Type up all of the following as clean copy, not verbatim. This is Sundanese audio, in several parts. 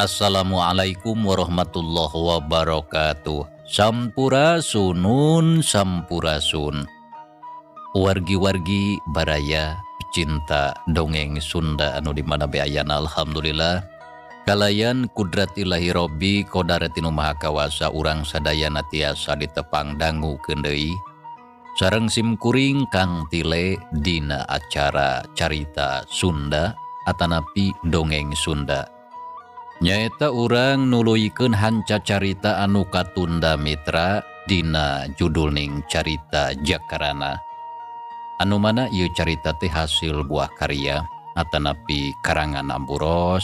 Assalamualaikum warahmatullahi wabarakatuh. Sampurasunun sampurasun. Wargi-wargi baraya pecinta dongeng Sunda anu di mana be ayana, alhamdulillah kalayan kudrat Ilahi Robbi kodarat nu Maha Kawasa urang sadayana tiasa ditepang dangu deui sareng simkuring Kang Tile dina acara Carita Sunda atanapi Dongeng Sunda. Nyaeta urang nuluykeun hanca carita anu katunda, mitra, dina judulning Carita Jakarana, anu mana ieu carita teh hasil buah karya atanapi karangan Amburos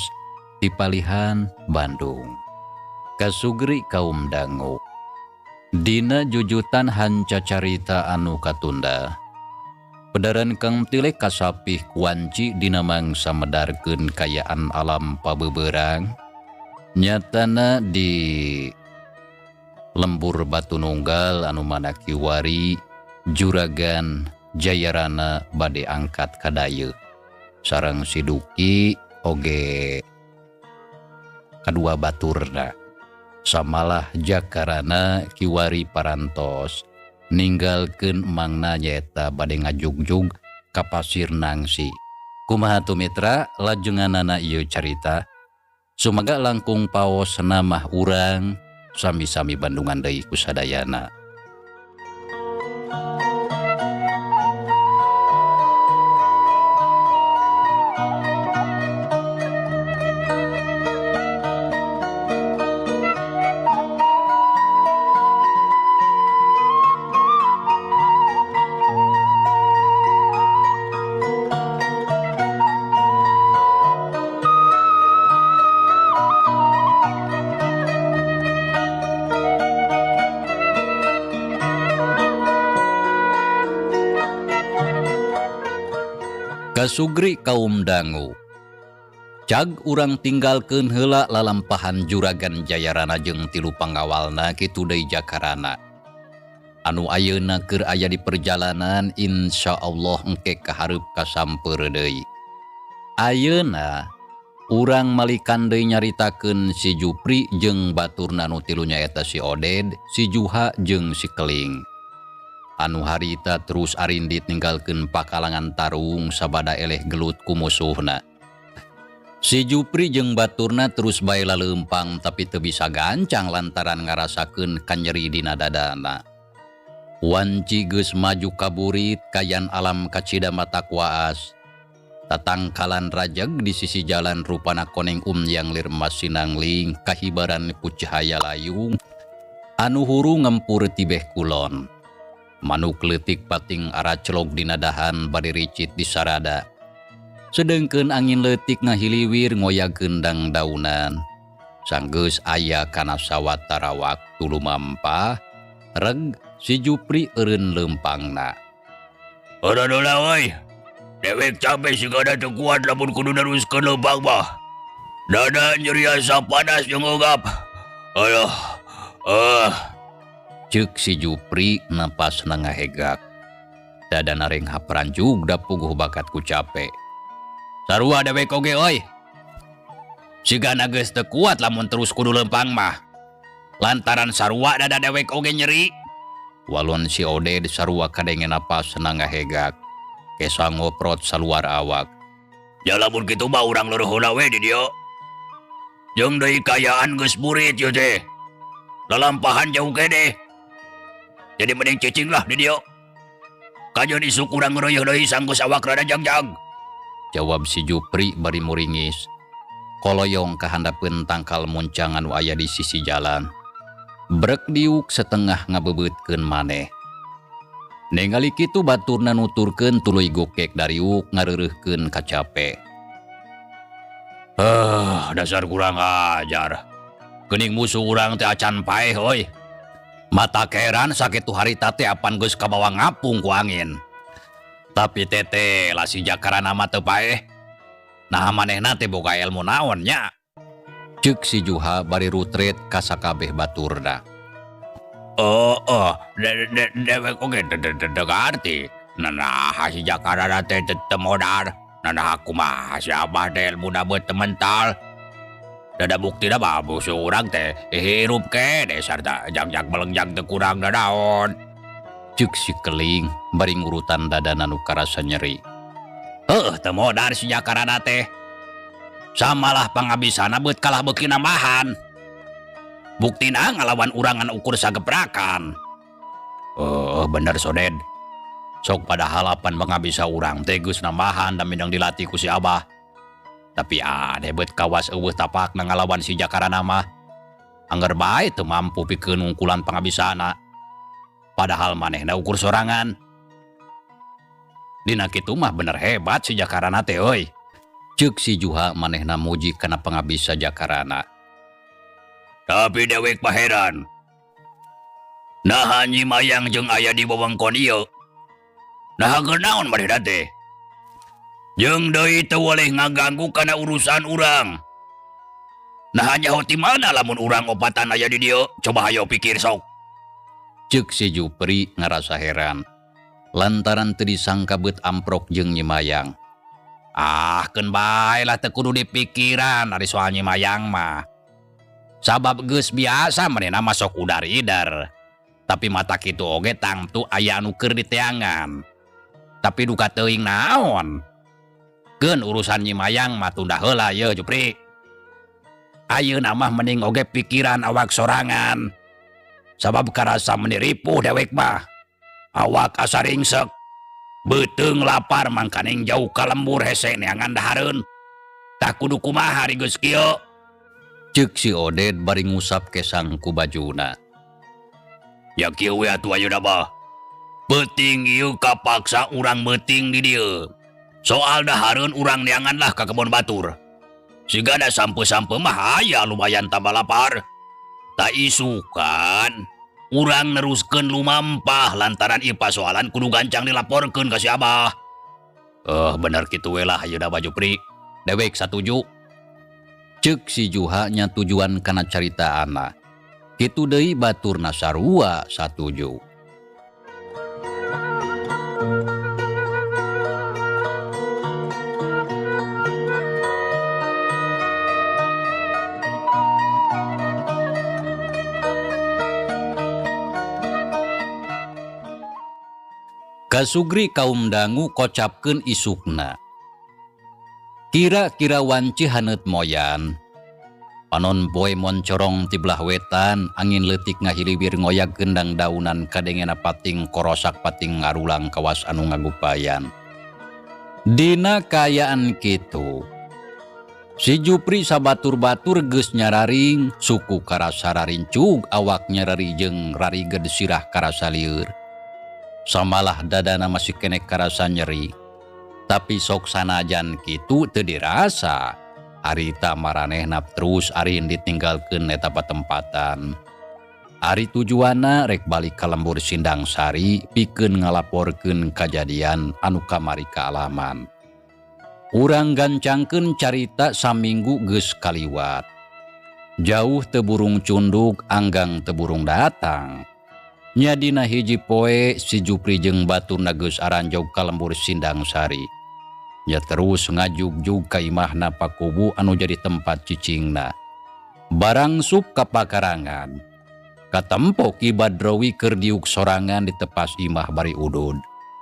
di Palihan, Bandung. Kasugri kaum dangu. Dina jujutan hanca carita anu katunda, pedaran Kang Tile kasapih kuanci dina mangsa medarkeun kayaan alam pabeberang, nyatana di lembur Batu Nunggal anu mana kiwari Juragan Jayarana bade angkat kadaye sareng si Duki oge kadua baturna. Samalah Jakarana kiwari parantos ninggalkeun mangna, nyaeta bade ngajugjug ka Pasir Nangsi. Kumaha tuh, mitra, lajenganana ieu carita? Sumaga langkung paos namah urang sami-sami bandungan deui ku sadayana. Kasugri kaum dangu. Cag urang tinggalkeun heula lalampahan Juragan Jayarana jeung tilu pangawalna, kitu deui Jakarana anu ayeuna keur aya di perjalanan, insya Allah engke kahareup kasampeur deui. Ayeuna urang malikan deui nyaritakeun si Jupri jeung baturna nu tilu, nyaeta si Oded, si Juha jeung si Keling anu harita terus arindit ninggalkeun pakalangan tarung sabada eleh gelut ku musuhna. Si Jupri jeung baturna terus bae laleumpang, tapi teu bisa gancang lantaran ngarasakeun kanyeri dina dadana. Wanci geus maju kaburit, kayan alam kacida matak waas. Tatangkalan rajeg di sisi jalan rupana koneng yang lir sinangling kahibaran ku cahaya layung anu huru ngempur tibeh kulon. Manuk leutik pating aracelog dina dahan bari ricit di sarada. Sedengkeun angin leutik ngahiliwir ngoyagkeun dang-daunan. Sanggeus aya kana sawatara waktu lumampah, reg si Jupri eureun leumpangna. Udah heula euy. Dewek capek sigana teu kuat lamun kudu neruskeun leumpang mah. Dada nyeri asa panas jeung ngogap. Aduh. Ah. Ceuk si Jupri napasna ngahegak. Dada narenghap ranjug da puguh bakat ku cape. Sarua dewek oge euy. Sigana geus teu kuat lamun terus kudu leumpang mah. Lantaran sarua dada dewek oge nyeri. Walon si Oded sarua kadenge napasna ngahegak. Kesa ngoprot saluar awak. Ya lamun kitu mah urang leureut heula we di dieu. Jeung deui kayaan geus burit ieu teh. Lalampahan jauh keneh. Jadi mending cicing lah di dieu. Kajeun isuk urang ngeureuy deui sanggeus awak rada jagjag. Jawab si Jupri bari muringis. Koloyong kahandapeun tangkal muncang anu aya di sisi jalan. Brek diuk setengah ngabebeutkeun maneh. Ningali kitu baturna nuturkeun tuluy gokek dariuk ngareureuhkeun kacape. Ah, dasar kurang ajar. Geuning musuh urang teh acan paeh euy. Matak heran sakitu harita teh apan geus kabawa ngapung ku angin. Tapi tete lah si Jakarana mah teu paeh. Nah, manehna teh boga ilmu naon nya? Ceuk si Juha bari rutret ka sakabeh baturna. Oh, de de dewek oge teu ngarti. Nah, si Jakarana teh teu modar. Nah, kumaha si Abah teh ilmuna beut teu mental. Da buktina mah musuh urang teh hirup keneh sarta jangjang melengjang teu kurang nanaon. Ceuk si Keling bari ngurutan dadana nu karasa nyeri. Heuh teu modar si Jakarana teh. Samalah pangabisana beut kalah beuki nambahan. Buktina ngalawan urang ngan ukur sageprakan. Oh, bener Soded. Sok padahal apan pangabisa urang teh geus nambahan da mindeng dilatih ku si Abah. Tapi aneh beut kawas eueuh tapakna ngalawan si Jakarana mah. Angger bae teu mampu pikeun ngungkulan pangabisana. Padahal manehna ukur sorangan. Dina kitu mah bener hebat si Jakarana teh euy. Ceuk si Juha manehna muji kana pangabisa Jakarana. Tapi dewek mah heran. Naha Nyi Mayang jeung aya di wewengkon ieu. Naha keur naon manehna teh? Jeung deui teu weleh ngaganggu kana urusan urang. Naha nyaho ti mana lamun urang opatan aya di dieu? Coba hayo pikir sok. Ceuk si Jupri ngarasa heran. Lantaran teu disangka beut amprok jeung Nyi Mayang. Ah, keun bae lah teu kudu dipikiran ari soal Nyi Mayang mah. Sabab geus biasa manehna mah sok udar-idar. Tapi mata kitu oge tangtu aya anu keur diteangan. Tapi duka teuing naon. Keun urusan Nyi Mayang mah tunda heula ye Jupri. Ayeuna mah mending oge pikiran awak sorangan. Sabab karasa meni ripuh dewek mah. Awak asa ringsek. Beuteung lapar mangkaning jauh ka lembur hese neangan dahareun. Tah kudu kumaha ari geus kieu? Ceuk si Oded bari ngusap kesang ku bajuna. Ya kieu we atuh ayeuna mah. Beuting ieu kapaksa urang beuting di dieu. Soal dahareun urang neangan lah ka kebon batur. Sigana sampe-sampe mah aya lumayan tambah lapar. Tak isukan urang neruskeun lumampah lantaran ieu pasoalan kudu gancang dilaporkeun ka si Abah. Bener kitu we lah ayeuna mah Jupri. Dewek satuju. Ceuk si Juha nya tujuan kana caritaana. Kitu deui baturna sarua satuju. Kasugri kaum dangu kocapkeun isukna. Kira-kira wanci haneut moyan. Panon poe moncorong ti belah wetan, angin leutik ngahiliwir ngoyag gendang daunan kadengena pating korosak pating ngarulang kawas anu ngagupayan. Dina kaayaan kitu, si Jupri sabatur-batur geus nyararing, suku karasa rarincug, awak nyarari jeung rariged sirah karasa lieur. Samalah dadana masih keneh karasa nyeri. Tapi sok sanajan kitu teu dirasa. Harita maranehna terus ari ditinggalkeun eta patempatan. Ari tujuanna rek balik ka lembur Sindang Sari pikeun ngalaporkeun kajadian anu kamari kaalaman. Urang gancangkeun carita saminggu geus kaliwat. Jauh teu burung cunduk, anggang teu burung datang. Nya dina hiji poe si Jupri jeung baturna geus aranjog ka lembur Sindang Sari. Nya terus ngajugjug ka imahna pakubu anu jadi tempat cicingna. Barang sup ka pakarangan. Katempo Ki Badrowi keur diuk sorangan di tepas imah bari udud.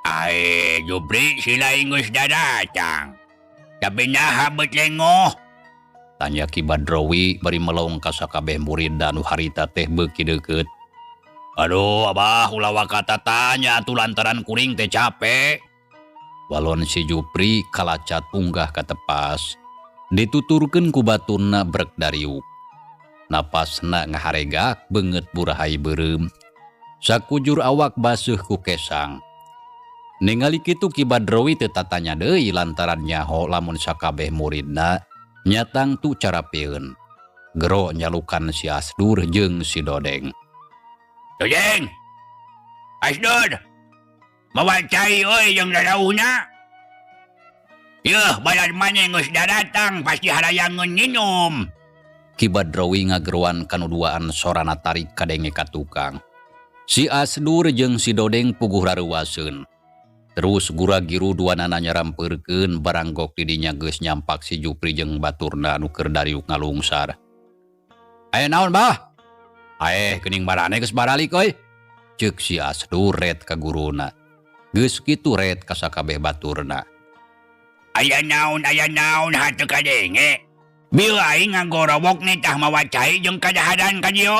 Ae, Jupri sila geus dadatang. Tapi naha beut lengoh? Tanya Ki Badrowi bari melong ka sakabeh murid anu harita teh beuki deukeut. Aduh, Abah, ulah wakata tanya atuh lantaran kuring teh capek. Walon si Jupri kalacat unggah ka tepas. Dituturkeun ku baturna brek dariuk. Napasna ngaharegak beungeut burahai beureum. Sakujur awak baseuh ku kesang. Ningali kitu Ki Badrowi teu tatanya deui lantaran nyaho lamun sakabeh muridna nyatang tu carapeun. Gero nyalukan si Asdur jeung si Dodeng. Dodeng! Asdur! Mawa cai euy jeung dadauhna. Yeuh, balad maneh geus dadatang pasti harayangeun nginum. Ki Badrowi ngageroan kanu duaan sorana tarik kadenge ka tukang. Si Asdur jeung si Dodeng puguh rareuwaseun. Terus gura-giru duanana nyarampeurkeun baranggok di dinya geus nyampak si Jupri jeung baturna anu keur dariuk ngalungsar. Aya naon bah? Aeh geuning maraneh geus baralik euy. Ceuk si Asdur ret ka guruna. Geus kitu ret ka sakabeh baturna. Aya naon aya naon hate kadenge. Bieu aing ngagorowok nitah mawa cai jeung kadaharan ka dieu.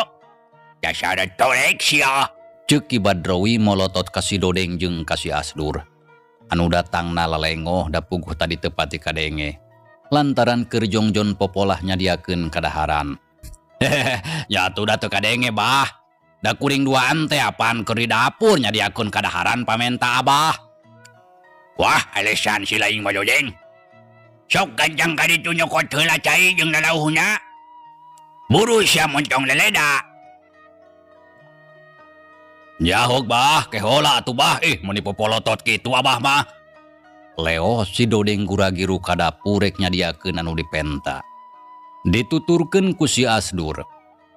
Dasar torek sia. Ceuk Ki Badrowi molotot ka si Dodeng jeung ka si Asdur. Anu datangna lalengoh da puguh tadi teu pati kadenge. Lantaran keur jongjon popolah nyadiakeun kadaharan. Hehehe, nya atuh da teu kadenge bah. Da kuring duaan teh apaan keur di dapur nyadiakeun kadaharan pamenta abah. Wah, alesan si laing mah Dodeng. Sok gancang ka ditu nyokot heula cai jeung lalauhna. Buru sia montong leleda. Nyahok bah, kehola atuh bah, ih meuni popolotot kitu abah mah. Leo si Dodeng guragiru ka dapur rek nyadiakeun anu dipenta. Dituturkeun ku si Asdur.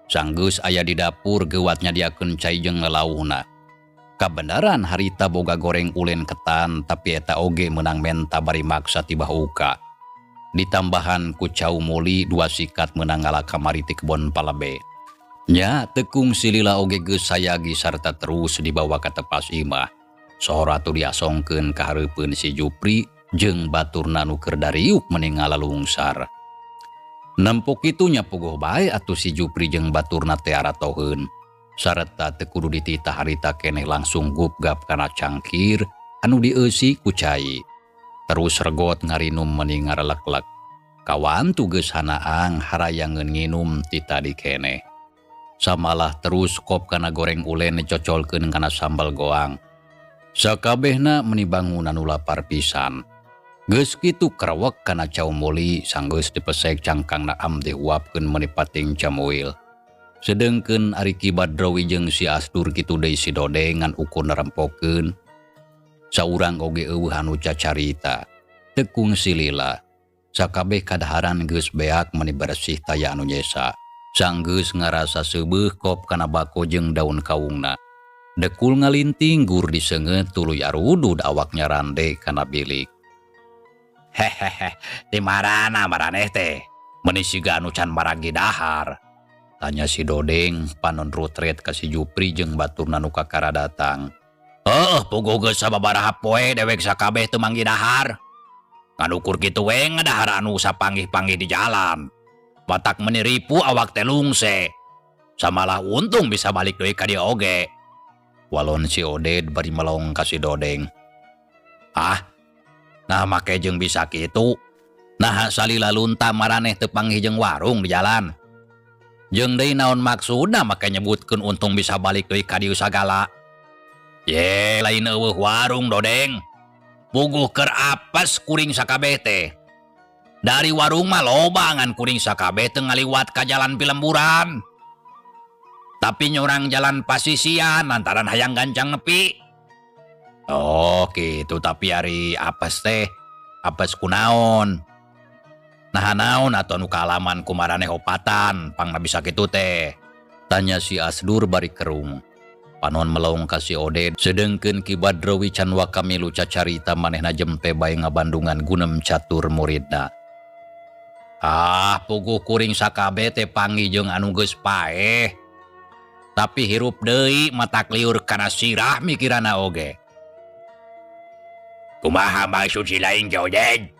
Sanggeus aya di dapur geuwat nyadiakeun cai jeung lalauhna. Kabeneran harita boga goreng ulen ketan tapi eta oge meunang menta bari maksa ti Bah Uka. Ditambahan ku cau muli dua sikat meunang ngala kamari ti kebon palebe. Nya tekung silila oge geus sayagi sarta terus dibawa ka tepas imah. Sohor atuh diasongkeun ka hareupeun si Jupri jeung baturna nu keur dariuk meni ngalalungsar. Nempok kitu nya puguh bae atuh si Jupri jeung baturna teh aratoheun. Sarta teu kudu dititah harita keneh langsung gupgap kana cangkir anu dieusi ku cai. Terus regot ngarinum meni ngarelek-lek. Kawantu geus hanaang harayangeun nginum ti tadi keneh. Samalah terus kop kana goreng ulen dicocolkeun kana sambal goang. Sakabehna meni bangun anu lapar pisan. Geus kitu krewek kana cau muli sanggeus dipesek cangkangna am dihuapkeun meni pating camuil. Sedengkeun ari Ki Badrowi jeung si Asdur kitu deui si Dodeng ngan ukur nerempokeun. Saurang oge eueuh anu cacarita. Tekung silila. Sakabeh kadaharan geus beak meni bersih taya anu nyesa. Sanggeus ngarasa seubeuh kop kana bako jeung daun kaungna. Dekul ngalinting gur diseungeut tuluy arudud awak nyarande kana bilik. Hehehe, di marana maraneh teh? Meuni siga anu can maragi dahar. Tanya si Dodeng panon rutret ka si Jupri jeung baturna nu kakara datang. Heuh, puguh geus sababaraha poe dewek sakabeh teu manggi dahar. Ngan ukur kitu we ngadahar anu sapanggih-panggih di jalan. Batak meuni ripu awak teh lungse. Samalah untung bisa balik deui ka dieu oge. Walon si Oded bari melong ka si Dodeng. Ah, nah make jeung bisa kitu. Nah salila lunta maraneh teu panggih jeung warung di jalan. Jeung deui naon maksudna make nyebutkeun untung bisa balik deui ka dieu sagala. Ye, lain eueuh warung Dodeng. Puguh keur apes kuring sakabeh teh. Dari warung mah loba ngan kuring sakabeh teu ngaliwat ka jalan pilemburan. Tapi nyorang jalan pasisian lantaran hayang gancang nepi. Oh gitu, tapi ari apes teh, apes kunaon? Nah naon atau nu kaalaman kumaraneh opatan, pangna bisa kitu teh? Tanya si Asdur bari kerung. Panon melong ka si Oded, sedengkeun Ki Badrowi can wakamilu cacarita manehna jempe bae ngabandungan gunem catur muridna. Ah, puguh kuring sakabeh teh panggih jeung anu geus paeh. Tapi hirup deui matak liur kana sirah mikirana oge. Kumaha maksud si laing teh Oded?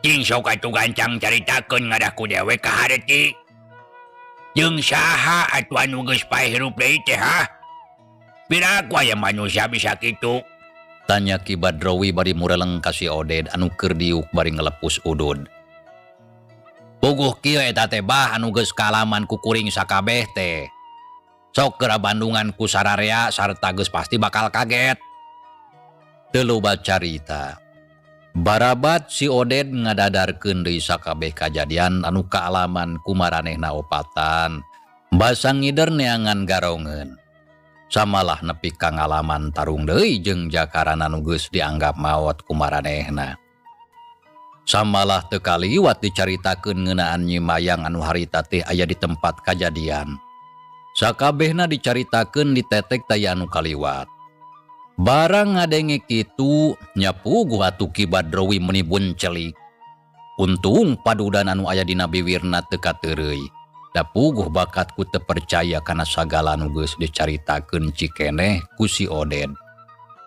Cing sok atuh gancang caritakeun ngadah ku dewek ka hareuti. Jeung saha atuh anu geus paeh hirup deui teh ha? Piraku aya manusia bisa kitu? Tanya Ki Badrowi bari mureleng ka si Oded anu keur diuk bari ngelepus udud. Puguh kieu eta teh bah anu geus kaalaman ku kuring sakabeh teh. Sok keur bandungan ku sararea sarta geus pasti bakal kaget. Teu loba carita. Barabat si Oded ngadadarkeun deui sakabeh kajadian anu kaalaman ku maranehna opatan. Basa ngider neangan garongeun. Samalah nepi ka ngalaman tarung deui jeung jakarana nu geus dianggap maot ku maranehna. Samalah teu kaliwat dicaritakeun ngeunaan Nyi Mayang anu harita teh aya di tempat kajadian. Sakabehna dicaritakeun ditetek taya anu kaliwat. Barang ngadenge kitu nya puguh atuh Ki Badrowi meuni buncelik. Untung padudan anu aya dina biwirna teu kateureuy. Da puguh bakat ku teu percaya kana sagala nu geus dicaritakeun cikeneh ku si Oded.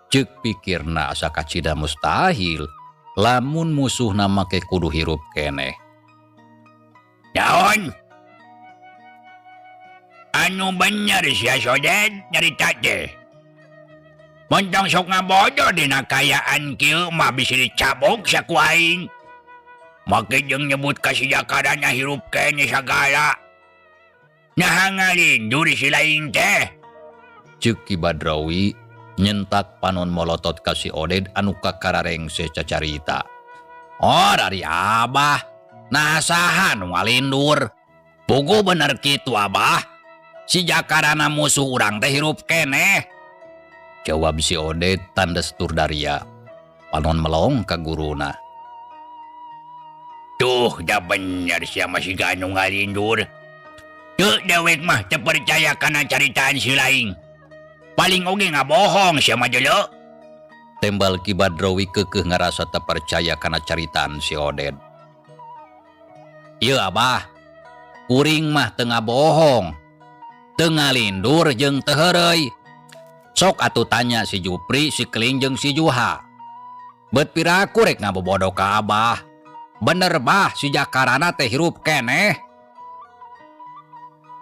Ceuk pikirna asa kacida mustahil lamun musuhna make kudu hirup keneh. Naon? Anu bener sia Soded nyarita teh. Montong sok ngabodoh dina kaayaan kieu mah bisi dicabok sia ku aing. Make jeung nyebut ka si Jakarana hirup keneh sagala. Naha ngalindur si laing teh. Ceuk Ki Badrawi nyentak panon molotot ka si Oded anu kakararengse cacarita. Oh dari Abah. Nah saha nu ngalindur. Puguh bener kitu Abah. Si Jakarana musuh urang teh hirup keneh. Jawab si Oded tandes tur daria. Panon melong ka guruna. Tuh da bener sia masih anu ngalindur. Teu dewek mah teu percaya kana caritaan si laing. Paling oge ngabohong sia mah jelek. Tembal Ki Badrawi keukeuh ngarasa teu percaya kana caritaan si Oded. Ieu Abah, kuring mah teu ngabohong. Teu ngalindur jeung teu heureuy. Sok atuh tanya si Jupri, si Keling jeung si Juha. Bet piraku rek ngabobodo ka Abah. Bener bah si Jakarana teh hirup keneh.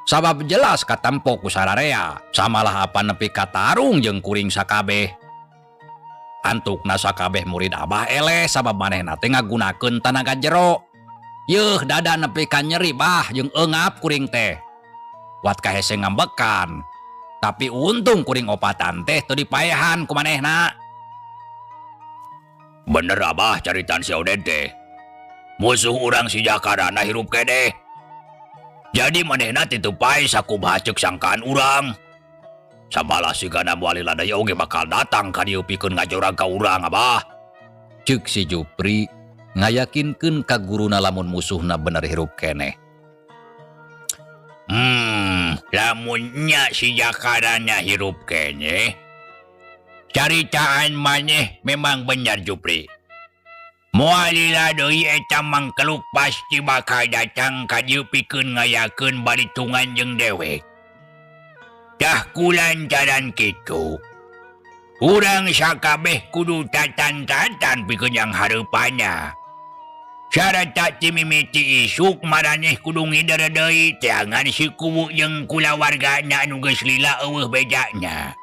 Sabab jelas katempo ku sararea, samalah apa nepi ka tarung jeung kuring sakabeh. Antukna sakabeh murid Abah eleh sabab manehna teh ngagunakeun tanaga jero. Yeuh dada nepi ka nyeri bah jeung eungap kuring teh. Wat kahese ngambekan. Tapi untung kuring opatan teh teu dipaehan ku manehna. Bener Abah caritaan si Oded teh. Musuh urang si Jakarana hirup keneh. Jadi manehna teh teu paeh sakumaha ceuk sangkaan urang. Samalah sigana moal lila deui oge bakal datang ka dieu pikeun ngajorag ka urang Abah. Ceuk si Jupri ngayakinkeun ka guruna lamun musuhna bener hirup keneh. Lamun nya si Jakarana hirup keneh. Caritaan maneh memang bener Jupri. Moal lila deui eta mangkeluk pasti bakal datang ka dieu pikeun ngayakeun balitungan jeung dewek. Tah kulantaran kitu. Urang sakabeh kudu tatan-tatan pikeun yang hareupanna. Sarata ti mimiti isuk maraneh kudu ngider deui teangan si kuwu jeung kulawargana anu geus lila eueuh bejana.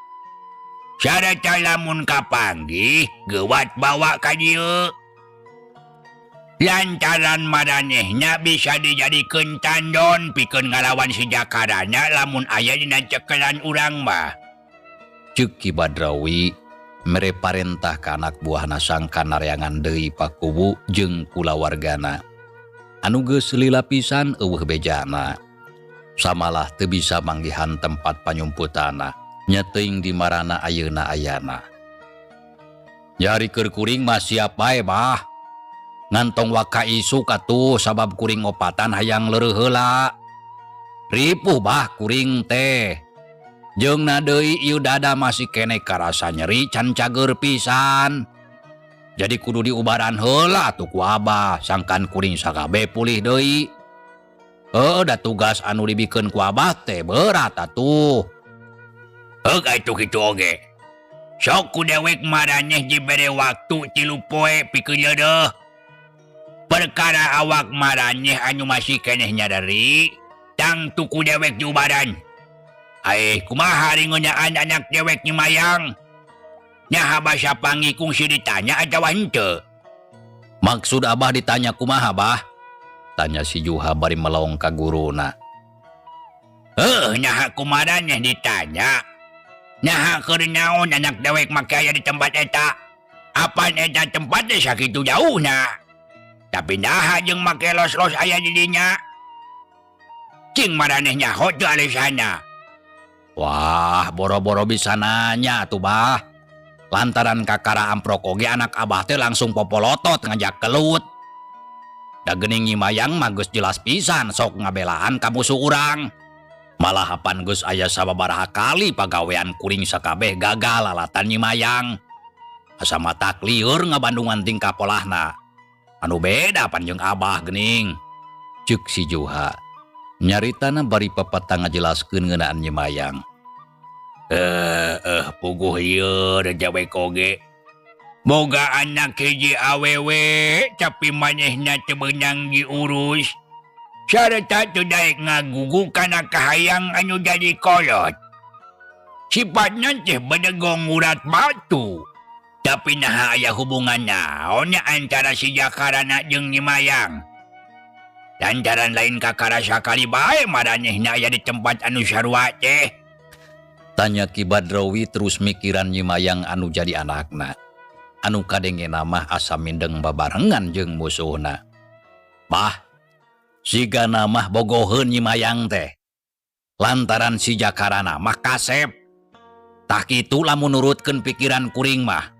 Sarata lamun kapanggih geuwat bawa ka dieu. Lantaran maranehna bisa dijadikeun tandon pikeun ngalawan si Jakarana lamun aya dina cekelan urang mah. Ceuk Ki Badrawi mere parentah ka anak buahna sangkan nareangan deui pakuwu jeung kulawargana. Anu geus lila pisan eueuh bejana. Samalah teu bisa manggihan tempat panyumputana. Nya teuing di marana ayeuna ayana. Nyari keur kuring mah siap bae bah. Ngantong waka isuk atuh sabab kuring opatan hayang leureut heula. Ripuh bah kuring teh. Jeung na deui ieu dada masih keneh karasa nyeri can cager pisan. Jadi kudu diubaran heula atuh ku Abah sangkan kuring sakabeh pulih deui. Heuh da tugas anu dibikeun ku Abah teh berat atuh. Heuk atuh kitu oge. Sok ku dewek maraneh dibere waktu 3 poe pikeun leudeuh. Perkara awak maraneh anu masih keneh nyadari, tang tuku dewek diubaran. Aeh, kumaha ringeunaan anak dewek nyemayang? Nyaha basa pangikung si ditanya atawa henteu? Maksud Abah ditanya kumaha, Bah? Tanya si Juha bari melong ka guruna. Heuh, nyaha kumaraneh ditanya. Nyaha keur naon anak dewek make aya di tempat eta? Apan eta tempat teh sakitu jauhna? Tapi naha jeung make los-los aya di dinya? Cing maraneh nyaho teu alisana. Wah, boro-boro bisa nanya atuh, Bah. Lantaran kakara amprok oge anak Abah teh langsung popolotot ngajak kelut. Da geuning nyimayang mah geus jelas pisan sok ngabelaan ka musuh urang. Malah apan geus aya sababaraha kali pagawean kuring sakabeh gagal lalatan nyimayang. Asa matak lieur ngabandungan tingkah polahna. Anu beda pan jeung Abah geuning. Ceuk si Juha. Nyaritana bari papatang ngajelaskeun ngeunaan Nyi Mayang. Puguh ieu dewek oge. Boga anak hiji awewe tapi manehna teu meunang diurus. Sarta teu daek ngagugu kana kahayang anu jadi kolot. Sifatna teh bedegong urat batu. Tapi naha aya hubungan naon nya antara si Jakarana jeung Nyi Mayang. Lantaran lain kakara sakali bae maranehna aya di tempat anu sarua teh. Tanya Ki Badrawi terus mikiran Nyi Mayang anu jadi anakna. Anu kadengena mah asa mindeng babarengan jeung musuhna. Bah, sigana mah bogoheun Nyi Mayang teh. Lantaran si Jakarana mah kasep. Tah kitu lamun nurutkeun pikiran kuring mah.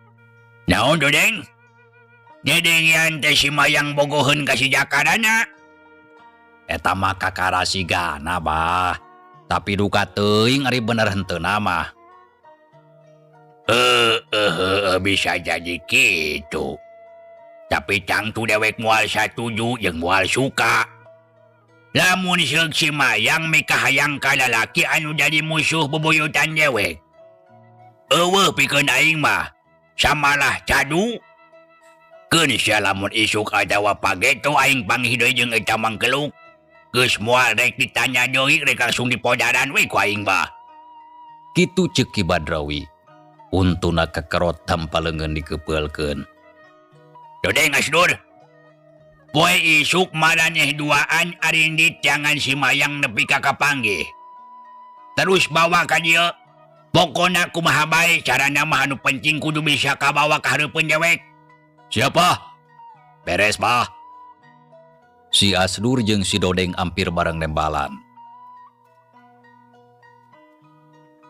Naon Dodeng? Dedengian teh si Mayang bogoheun ka si Jakarana. Eta mah kakara sigana bah. Tapi duka teuing ari bener henteu mah. Bisa jadi kitu. Tapi tangtu dewek moal satuju jeung moal suka. Lamun seug si Mayang mikahayang ka lalaki anu jadi musuh bebuyutan dewek. Eueuh pikeun aing mah samalah cadu. Keun sia lamun isuk atawa pageto aing panggih deui jeung eta mangkeluk. Geus moal rek ditanya deui rek langsung dipodaran we ku aing mah. Kitu ceuk Ki Badrawi. Untuna kekerot tanpa leungeun dikepeulkeun. Dodeng Asdur. Poe isuk maraneh duaan arindit jangan si Mayang nepi ka kapanggih. Terus bawa ka dieu. Pokona kumaha bae carana mah anu penting kudu bisa kabawa ka hareupeun dewek. Siapa? Beres, Bah. Si Asdur jeung si Dodeng ampir bareng nembalan.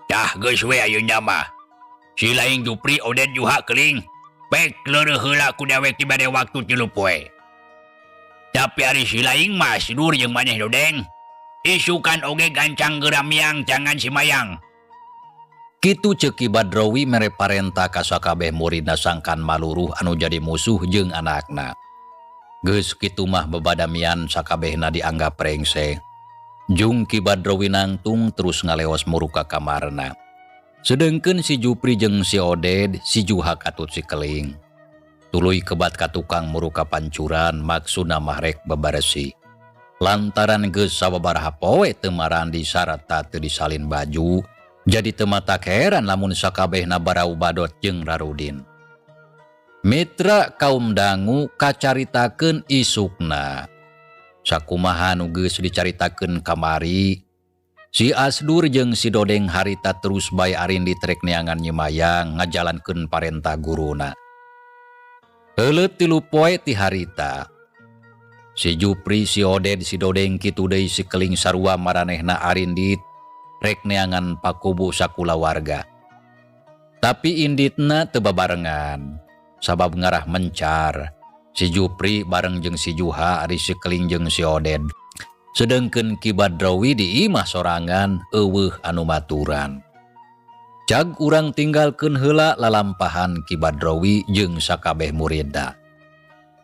Tah geus we ayeuna mah. Si lain Jupri Oded Juha keling. Pek leureuh heula ku dewek dibere waktu 3 poe. Tapi ari si lain mah Asdur jeung maneh Dodeng. Isukan oge gancang geramiang jangan si Mayang. Kitu ceuk Ki Badrawi mere parenta ka sakabeh muridna sangkan maluruh anu jadi musuh jeung anakna. Geus kitu mah bebadamian sakabehna dianggap rengse. Jung Ki Badrawi nangtung terus ngaleos muru ka kamarna. Sedengkeun si Jupri jeung si Oded, si Juha katut si Keling. Tuluy kebat ka tukang muru ka pancuran maksudna mah rek bebaresi. Lantaran geus sababaraha poe teu marandi sarta teu disalin baju, jadi teu matak heran lamun sakabehna barau badot jeung rarudin. Mitra kaum dangu kacaritakeun isukna. Sakumaha nu geus dicaritakeun kamari, si Asdur jeung si Dodeng harita terus bae arindit rek neangan Nyi Mayang ngajalankeun parentah guruna. Heuleut 3 poe ti harita. Si Jupri, si Oded, si Dodeng kitu deui si Keling sarua maranehna arindit rek neangan pakubu sakulawarga. Tapi inditna teu babarengan, sabab ngarah mencar. Si Jupri bareng jeung si Juha, ari si Keling jeung si Oded. Sedengkeun Ki Badrawi di imah sorangan eueuh anu maturan. Cag urang tinggalkeun heula lalampahan Ki Badrawi jeung sakabeh muridna.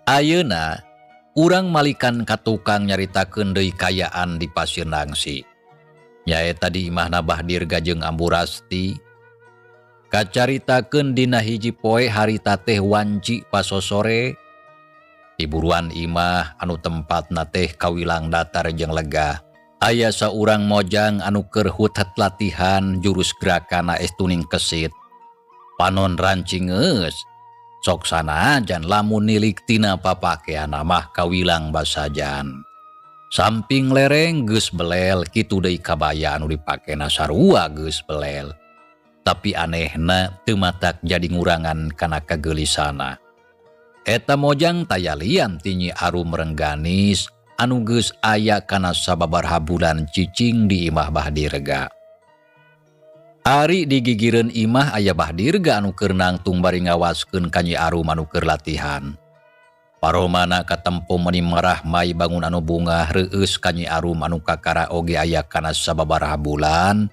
Ayeuna urang malikan ka tukang nyaritakeun deui kayaan di Pasir Nangsi. Nyaeta di imahna Bah Dirga jeung Ambu Rasti. Kacaritakeun dina hiji poe harita teh wanci pasosore. Diburuan imah anu tempatna teh kawilang datar jeung lega. Aya saurang mojang anu keur hutat latihan jurus gerakana estuning kesit. Panon rancingeus. Sok sanajan lamun nilik tina papakeana mah kawilang basajan. Samping lereng geus belel kitu deui kabaya anu dipakena sarua geus belel. Tapi anehna teu matak jadi ngurangan kana kageulisana. Eta mojang taya lian ti Nyi Arum Rengganis anu geus aya kana sababaraha bulan cicing di imah Bah Dirga. Ari digigireun imah aya Bah Dirga anu keur nangtung bari ngawaskeun ka Nyi Arum anu keur latihan. Paromana katempo meuni marah mai bangun anu bungah reueus ka Nyi Arum anu kakara oge aya kana sababaraha bulan,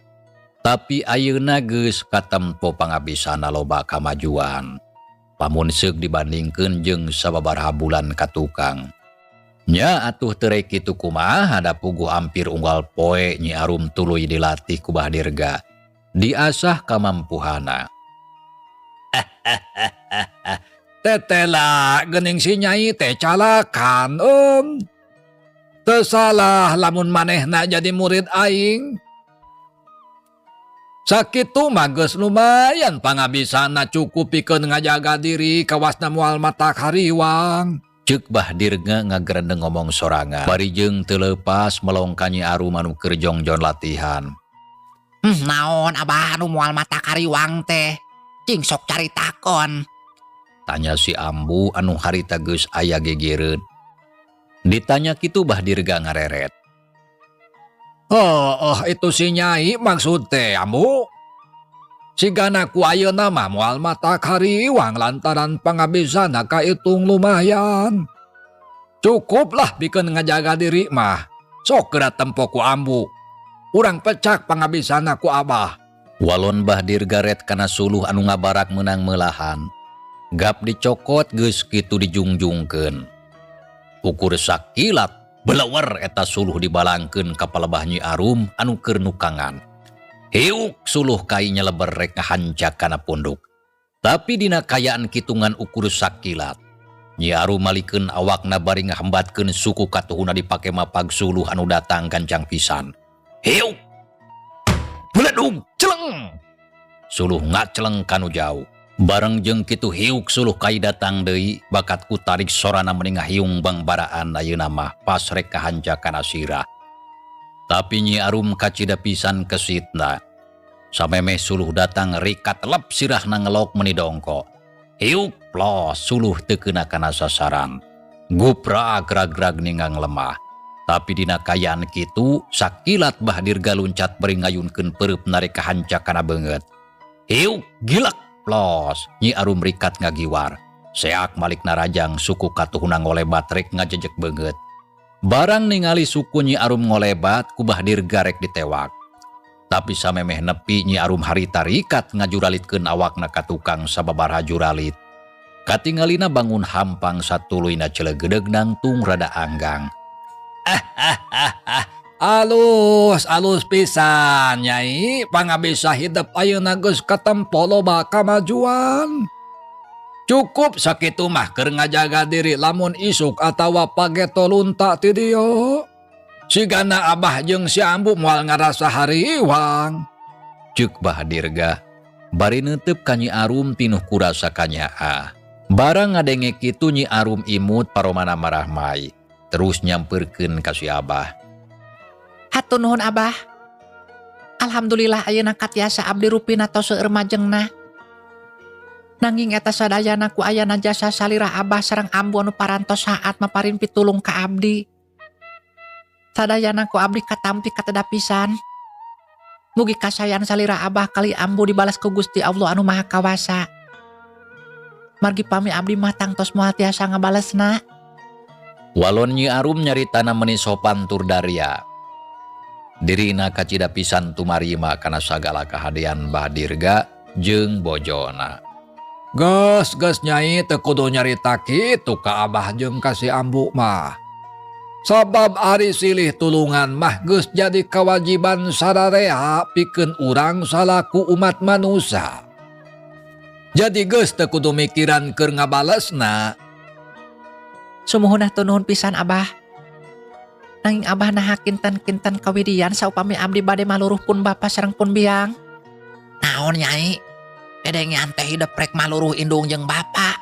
tapi ayeuna geus katempo pangabisana loba kamajuan. Lamun seug dibandingkeun jeung sababaraha bulan ka tukang. Nya atuh teu rek kitu kumaha da puguh ampir unggal poe Nyi Arum tuluy dilatih ku Bah Dirga. Diasah kamampuhana. Tetela geuning si Nyai teh calakan om. Teu salah lamun manehna jadi murid aing. Sakitu mah geus lumayan pangabisana cukup pikeun ngajaga diri kawasna moal matak hariwang. Ceuk Bah Dirga ngagerendeng ngomong sorangan. Bari jeung teu leupas melong ka Nyi Arum anu keur jongjon latihan. Naon abah anu moal matak hariwang teh? Cing sok caritakeun. Tanya si Ambu anu harita geus aya gegereun. Ditanya kitu Bah Dirga ngareret. Oh, itu si Nyai maksud teh Ambu. Sigana ku ayeuna mah moal matak hariwang lantaran pangabisana kaitung lumayan. Cukuplah pikeun ngajaga diri mah. Sok geura tempo ku Ambu. Urang pecak pangabisana ku Abah. Walon Bah Dirga ret kana suluh anu ngabarak meunang meulahan. Gap dicokot geus kitu dijungjungkeun. Ukur sakilat belewer eta suluh dibalangkeun ka palebah Nyi Arum anu keur nukangan. Hiuk suluh kai nyeleber rek ngahancak kana punduk. Tapi dina kayaan kitungan ukur sakilat. Nyi Arum malikeun awakna bari ngahembatkeun suku katuhuna dipake mapag suluh anu datang gancang pisan. Hiuk! Beledug celeng! Suluh ngaceleng kanu jauh. Bareng jeung kitu hiuk suluh kai datang deui bakat ku tarik sorana meni ngahiung bangbaraan ayeuna mah pas rek kahancak kana sirah. Tapi Nyi Arum kacida pisan kesitna. Samemeh suluh datang rikat lep sirahna ngelok meni dongko. Hiuk plos suluh teu keuna kana sasaran. Guprag rag-rag ninggang lemah. Tapi dina kayaan kitu sakilat Bah Dirga luncat bari ngayunkeun peureupna rek kahancak kana beungeut. Hiuk gilek plos Nyi Arum rikat ngagiwar. Seak malik narajang suku katuhuna ngolebat rek ngajejek beungeut. Barang ningali suku Nyi Arum ngolebat ku Bah Dirga rek ditewak. Tapi samemeh nepi Nyi Arum harita rikat ngajuralitkeun awakna ka tukang sababaraha juralit. Katingalina bangun hampang satuluyna celegedeg nangtung rada anggang. Alus, alus pisan Nyai, pangabisa hidep ayeuna geus katempo loba kamajuan. Cukup sakitu mah keur ngajaga diri lamun isuk atawa pageto lunta ti dieu. Sigana Abah jeung si Ambu moal ngarasa hariwang. Ceuk Bah Dirga bari neuteup ka Nyi Arum pinuh kurasa kanyaah. Barang ngadenge kitu Nyi Arum imut paromana marahmai, terus nyampeurkeun ka si Abah. Hatur nuhun Abah. Alhamdulillah ayeuna katiasa abdi rupina tos seueur majengna. Nanging eta sadayana ku ayana jasa salira Abah sareng Ambu anu parantos saat maparin pitulung ka abdi. Sadayana ku abdi katampi kateda pisan. Mugi kasayan salira Abah kali Ambu dibalas ku Gusti Allah anu Maha Kawasa. Margi pami abdi mah tangtos moal tiasa ngabalesna. Walon Nyi Arum nyaritana meni sopan tur daria. Dirina kacida pisan tumarima kana sagala kahadean Bah Dirga jeung bojona. Geus, geus Nyai teu kudu nyarita kitu ka Abah jeung ka si Ambu mah. Sabab ari silih tulungan mah geus jadi kewajiban sararea pikeun urang salaku umat manusia. Jadi geus teu kudu mikiran keur ngabalesna. Sumuhun atuh nuhun pisan Abah. Nanging Abah naha kinten-kinten kawidian saupami abdi bade maluruh pun bapa sareng pun biang. Naon Nyai? Dedengean teh hidep rek maluruh indung jeung bapa.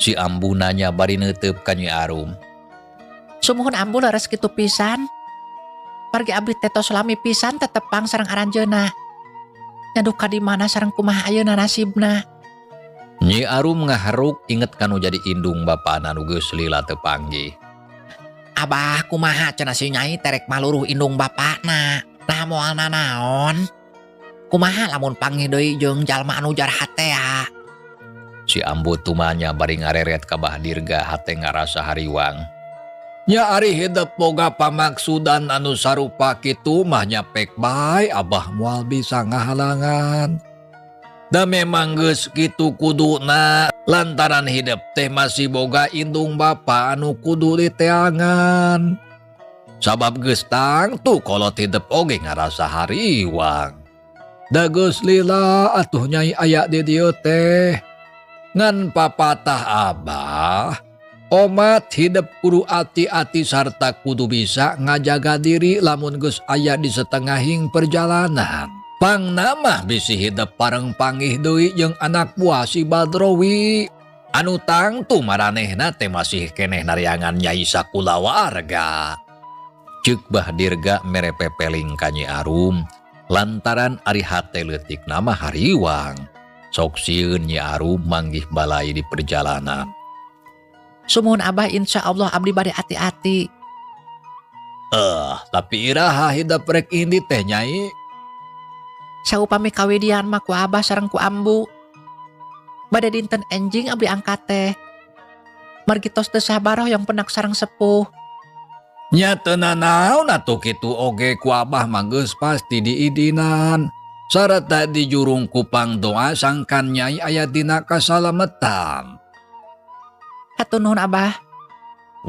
Si Ambu nanya bari neuteup ka Nyi Arum. Sumuhun Ambu leres kitu pisan. Margi abdi teh tos lami pisan tetepang sareng aranjeunna. Nyaduka di mana sareng kumaha ayeuna nasibna. Nyi Arum ngaharuk inget kanu jadi indung bapana nu geus lila teu panggih. Abah kumaha cenah si Nyai terek maluruh indung bapana. Nah moal nanaon. Kumaha lamun panggih deui jeung jalma anu jarahat tea. Si Ambu tumanya bari ngareret ka Bah Dirga hate ngarasa hariwang. Nya ari hidep boga pamaksudan anu sarupa kitu mah nya pek bae Abah moal bisa ngahalangan. Da memang geus kitu kuduna lantaran hidep teh masih boga indung bapa anu kudu diteangan. Sabab geus tangtu kolot hidep oge ngarasa hariwang. Da geus lila atuh Nyai aya di dieu teh. Ngan papatah Abah, omat hidep kudu ati-ati sarta kudu bisa ngajaga diri lamun geus aya di setengahing perjalanan. Pangna mah bisi hidep pareng panggih deui jeung anak buah si Badrowi. Anu tangtu maranehna teh masih keneh nariangan Nyai sakulawarga. Ceuk Bah Dirga mere pepeling ka Nyi Arum lantaran ari hate leutikna mah hariwang. Sok sieun Nyi Arum manggih balai di perjalanan. Sumuhun Abah, insya Allah abdi bade ati-ati. Tapi iraha hidep rek indit teh Nyai? Saupami kawidian mah ku Abah sareng ku Ambu. Bade dinten enjing abdi angkat teh. Margi tos teu sabar hoyong penak sareng sepuh. Nya teu nanaon atuh kitu oge ku Abah mah geus pasti diidinan. Sarta dijurung ku pangdoa sangkan Nyai aya dina kasalametan. Hatur nuhun Abah.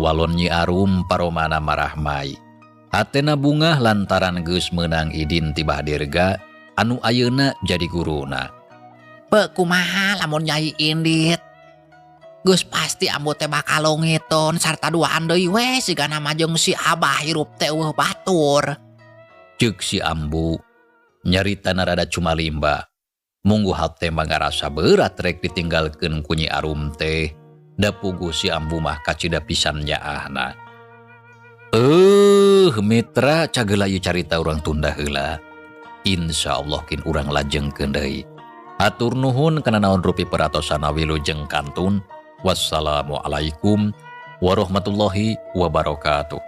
Walon Nyi Arum paromana marahmai. Hatena bungah lantaran geus meunang idin ti Bah Dirga anu ayeuna jadi guruna. Pe kumaha lamun Nyai indit? Geus pasti ambu teh bakal leungiton sarta duaan deui we sigana mah jeung si Abah hirup teh eueuh batur. Ceuk si Ambu nyaritana rada cumalimba. Munggu hate mah ngarasa berat rek ditinggalkeun ku Nyi Arum teh. Da puguh si Ambu mah kacida pisan nyaahna. Mitra cageula ieu carita urang tunda heula. Insya Allah kin urang lajengkeun deui. Hatur nuhun kana naon rupi peratosan wilujeng kantun. Wassalamualaikum warahmatullahi wabarakatuh.